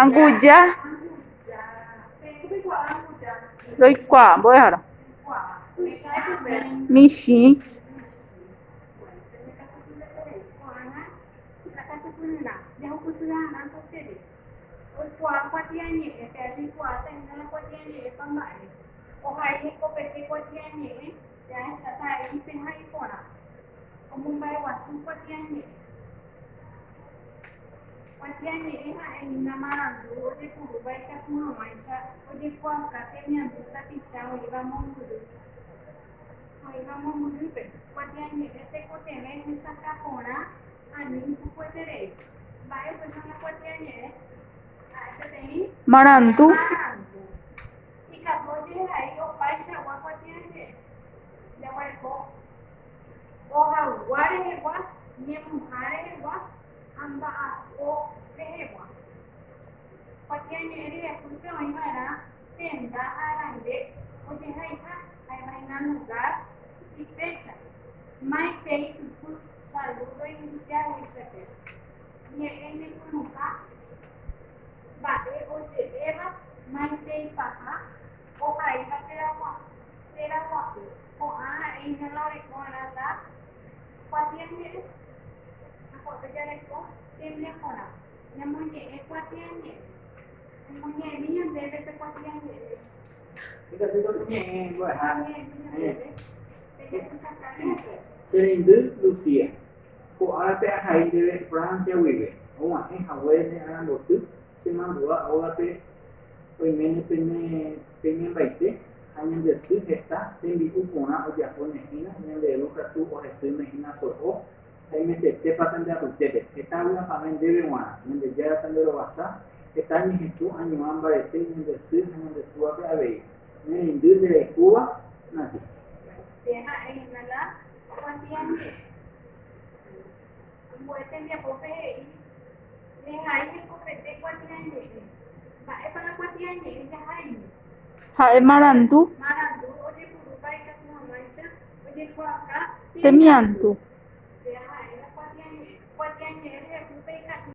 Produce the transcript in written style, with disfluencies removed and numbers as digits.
Anguja. Roikuaa mbo'ehára. Michĩ. Kuatiañe'ẽ ha'ehína marandu ojepurúva ikatu hag̃uáicha ojekuaauka temiandu tapicha oĩva mombyry. Oĩva mombyrýpe, kuatiañe'ẽ tekotevẽ hesakã porã ani ipukueterei. Mba'e upéicha la kuatiañe'ẽ? Ha'e peteĩ Marandu. marandu. Ikatu ojehai opaichagua kuatiañe'ẽ. Jaguereko ogaygua rehegua, ñemuha rehegua ha mba'apo rehegua. Kuatiañe'ẽ ryepýpe oĩ va'erã tenda arange ojehaiha, ha'evahína lugar y fecha. Maitei ypy, saludo inicial he'isépe. Ñe'ẽ ñepyrũha, mba'e oje'éva maitei paha ohaíva térã guapy. Ko'ã ha'e hína la oreko va'erã la kuatiañe'ẽ. Ha ko'ápe jareko tembiaporã. Ñamoñe'ẽ kuatiañe'ẽ. Emoñe'ẽmi ñandéve pe kuatiañe'ẽ. Ikatúta oñe'ẽ mbo'ehára. Emoñe'ẽmi ñandéve pejapysaka hese. Che reindy Lucía, ko árape ahai ndéve Francia guive, og̃uahẽ haguére ne arandoty che mandu'a ógape oiméne pene peimembaite ha ñande sy heta tembi'u porã ojapo nehína, ñande ru katu ohesýne hína so'o ha imesetépa pende apytépe. Heta vy'apavẽ ndéve g̃uarã, Ñandejára tanderovasa, heta ñehetũ añuã mbarete ñande sy ha ñande túape avei. Ne reindy nde rayhúva, Nati. Che ha'e hína la kuatiañe'ẽ. Ambue tembiapópe he'i, Rehai hekopete kuatiañe'ẽ. Mba'épa la kuatiañe'ẽ jahaimi? Ha'e marandu. Marandu ojepurúpa ikatu hag̃uáicha ojekuaauka Temiandu.